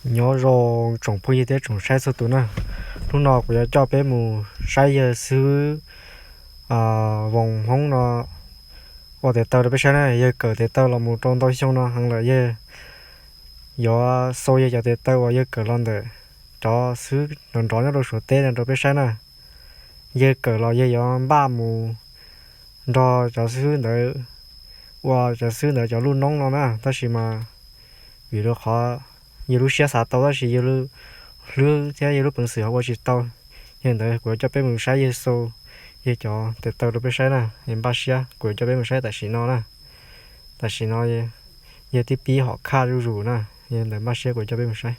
Nyob zoo tsoom phooj ywg thiab tsoom saib txhua tus na. Hnub no kuv yuav coj peb mus saib yawg xib hwb Voos Hmoob no ua tes taw rau peb saib na. Yawg kawm tes taw los mus rau ntau xyoo no heev lawm, yawg yuav xaus yawg cov tes taw uas yawg kawm los ntawm cov xib hwb nrov nrov nyob rau Suav teb no rau peb saib na. Yawg kawm los yawg yuav npaj mus nrog cov xib hwb ntawd ua cov xib hwb ntawd cov lub noob no na, tab sis mas vim rau qhov yawg lub siab xav tau tab sis yawg lub hlwb thiab yawg lub peev xwm ho ua tsis tau. Yog li ntawd kuv yuav coj peb mus saib yawg xaus yawg cov tes taw rau peb saib na, yawg npaj siab kuv yuav coj peb mus saib tam sim no na. Tam sim no yawg twb pib hom khaj zuj zus na, yog li ntawd npaj siab kuv yuav coj peb mus saib.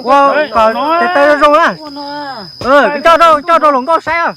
Ua kom tes taw zoo zoo na. Coj rau hluas nkauj saib.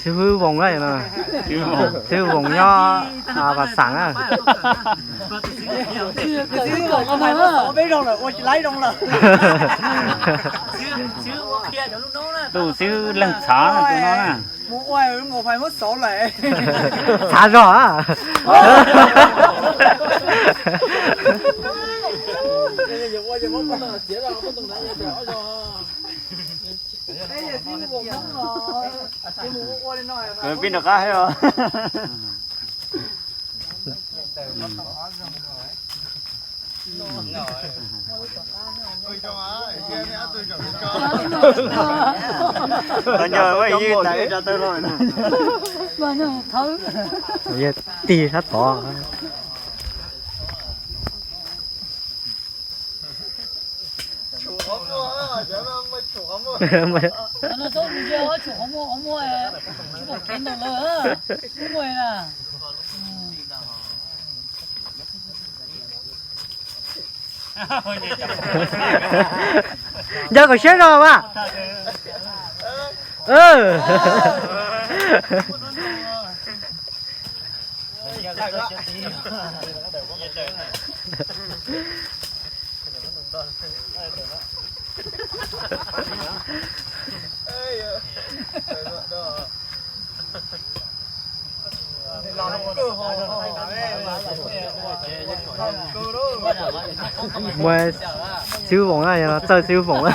Xib hwb Voos na, xib hwb Voos nyob Vaj Xaam na. Tus xib hwb leej txhav tus no na. Txhav zog. Pib nram qab os. Yog tig sab tod. Nco kom siab zog mas. Muaj xib hwb Voos na, yog no txawj xib hwb Voos na.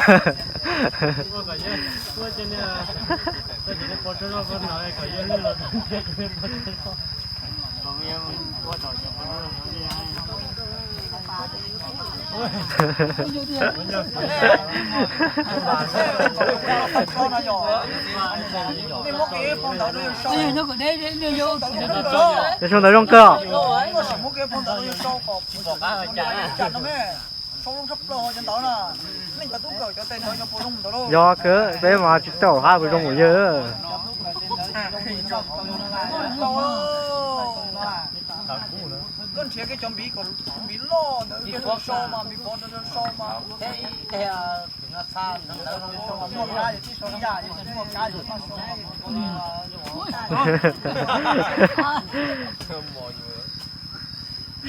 Sau ntawv zoo kawg os. Yog kawg, peb mas tsis tau hab puas zoo mus yawg.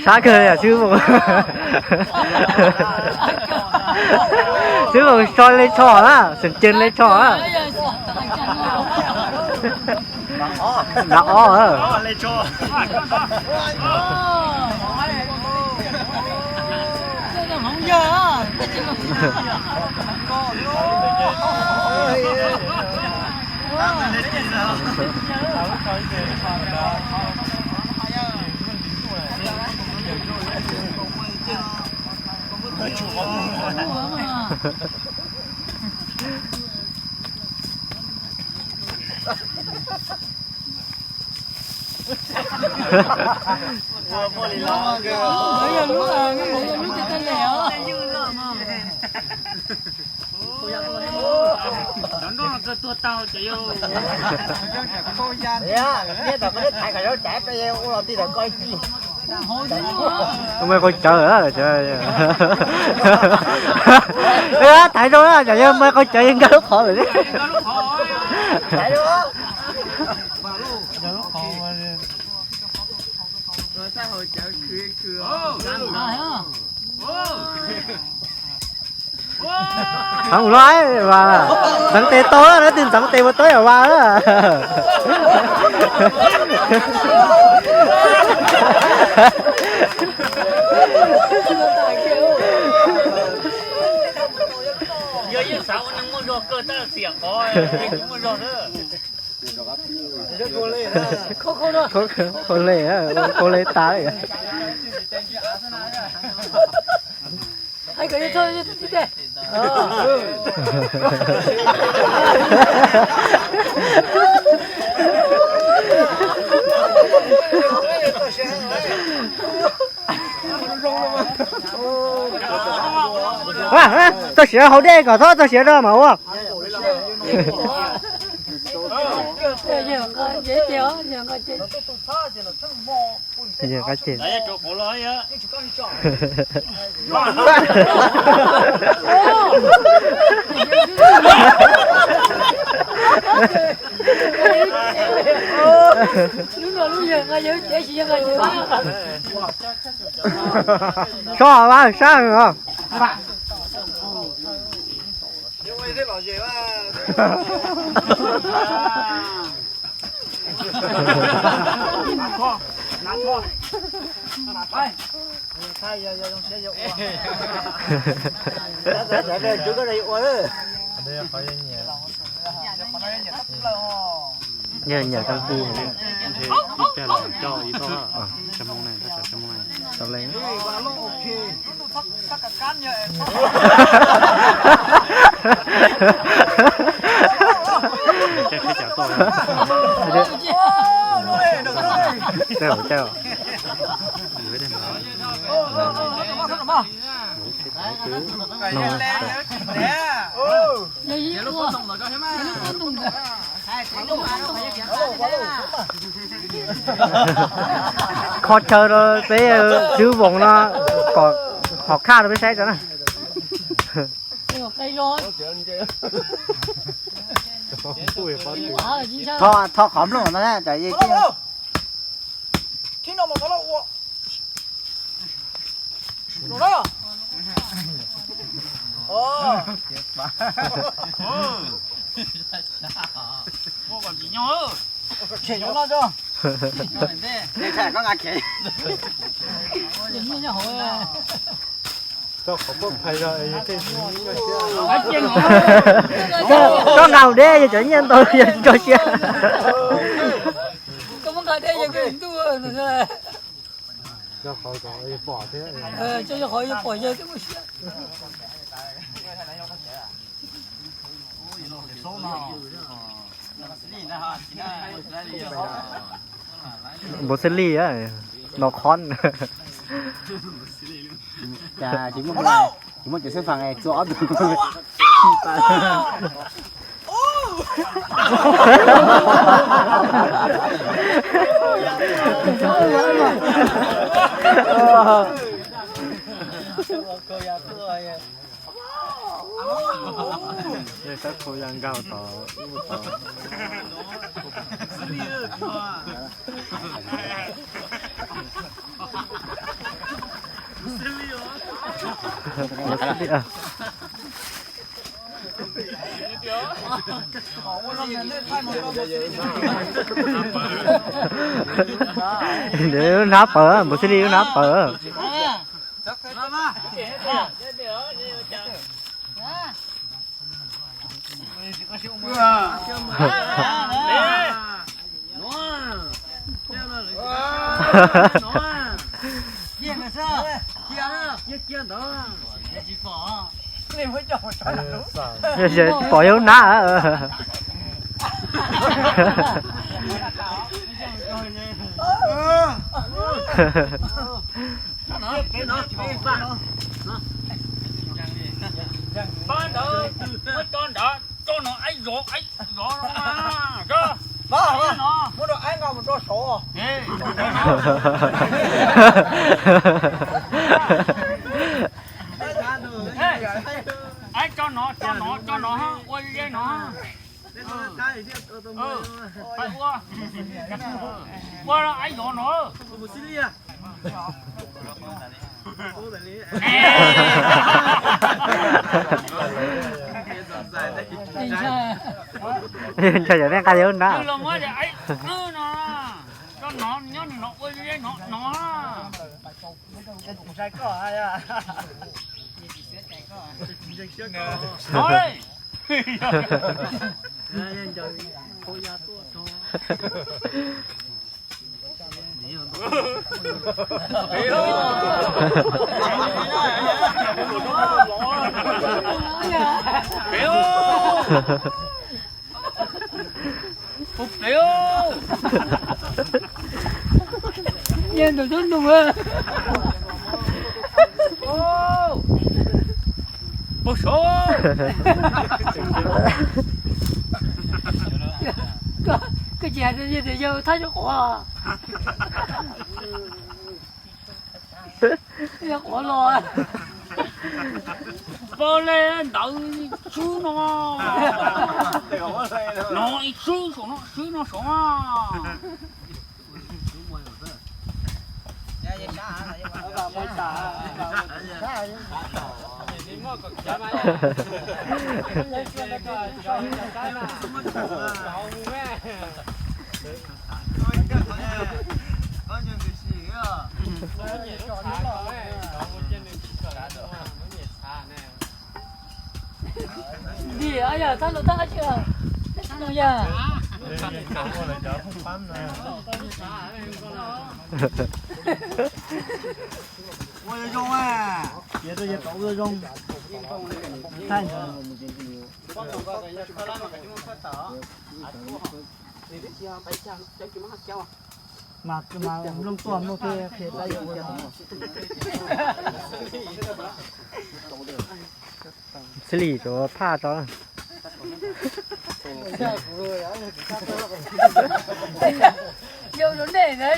Sab kawg yom xib hwb Voos. Xib hwb Voos so le tsho na, xeem ceeg le tsho na. Nrad ob. Neb tom koj neb thaiv kom zaub caiv peb ua los tij tawm koj ib tij. Muaj qhov cawv. Thaiv zoo na, yog muaj qhov cawv yog nkag lub qhov lawm. Txav mus no, txav tes tau, leej twg txav tes mus tau yam vas na. Yog yeej xav ua neeg muaj zog kawg tab sis qhov muaj zog xwb. Khaub le, khaub le tas li. Txog siav haus dej kom txhob txog siav rau mas ua. Yog qab ceg. Sob vaj sab os. Nyiam tag kis. Ib pliag los coj ib tog. Tau leej. Kho chaw rau peb xwb voos no, kom hom khaj rau peb saib tso na. Tho qhov nplooj no na. Koj nqa hauv deb yog cov nyiaj ntau yog tsis tso siab. Npau xib lis, no khon. Tsis muaj cov xub fas txua ob tug. Nws lub hnab pawg, npau xib lis lub hnab pawg. Pom yog lub hnab. Pab ntawd muab tso nrad, tso no, aib zov, aib zov no, muab rau aib nqa mus rau saud. Aib tso no, tso no, tso no, ua ze no. Ua, ua aib yov no. Ntshe yog nej nqa yog na. Los muab aib no, koj no nyob nws no ua zeb no no. No li. Nyiaj ntawm tub nug. Pag saud. Koj tsis hais tias yog thaj yog quav, yog quav los. Pab le ntawd swb no, no ib swb saum no swb no saud. Nti yog thaj lus thaj tsi no yog. Ua zoo, ua zoo. Mas mas mloog tuaj mloog tej qhia tab yog ua zoo. Xib Lis tsuas phaj tso. Yog zoo nej na.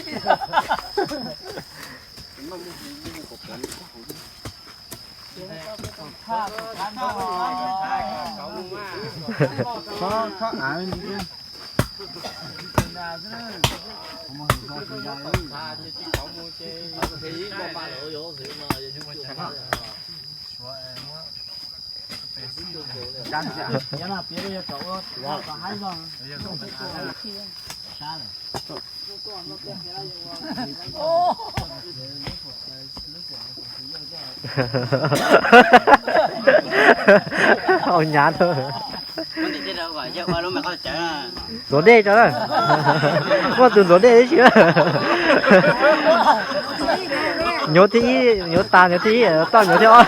Au nyav. Ntxuav dej tso na. Muaj tus ntxuav dej tib si. Nyuv thib ib, nyuv tas nyuv thib ib, toj nyuv thib ob.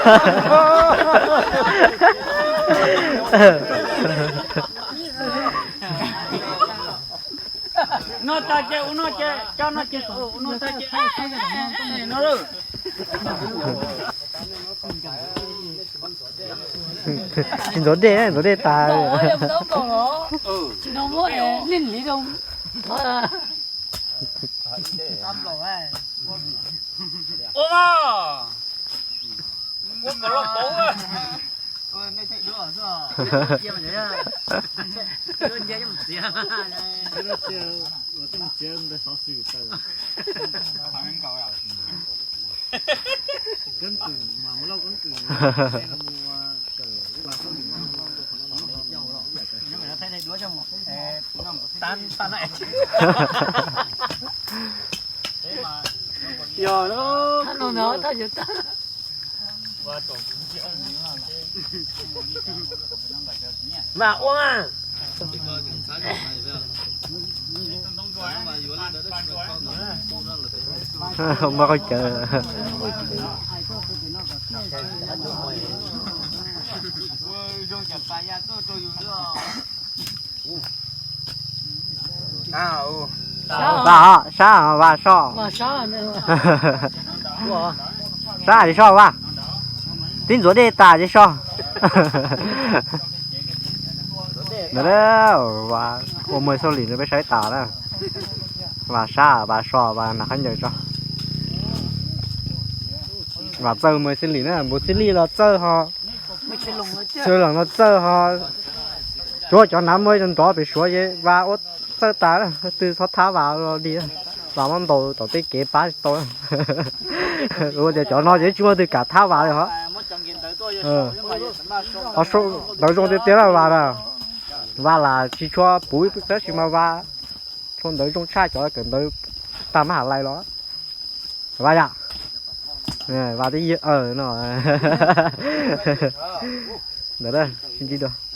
No tas ces ua no ces, cov no ces ua no tas ces no lawm. Tsis ntxuav dej, ntxuav dej tas. Ua mas, ua kom los pauv. Yog, mas ua mas. Muaj qhov chaw. Vas, sab, vas so. Sab li so vas. Twb ntxuav dej tas ces so. Ntawd, ua muag xauj lim rau peb saib tas na. Vas sab, vas so, vas hnav khaub ncaws tso. Vas txawj muag xib lim na, npus xib lim los txawj ho. Txawj los no txawj ho. Tsuav cov nav muaj nrov pem Suav ces vas ua txawj tas, twg txhob thab vas los li, vas muab ntaus tom tej kev pab tsis tau. Ua tias cov no ces tsis muaj twg kam thab vas li hos. Ntawv zoo tiag tiag na vas na. Vas lam tsis tshua puv tab sis mas vas tshuav ntawv zoo tshaj cov kawm ntawv tag mab ham lais los. Vas yam, vas twb yog no. Ntawd sib ntsib dua.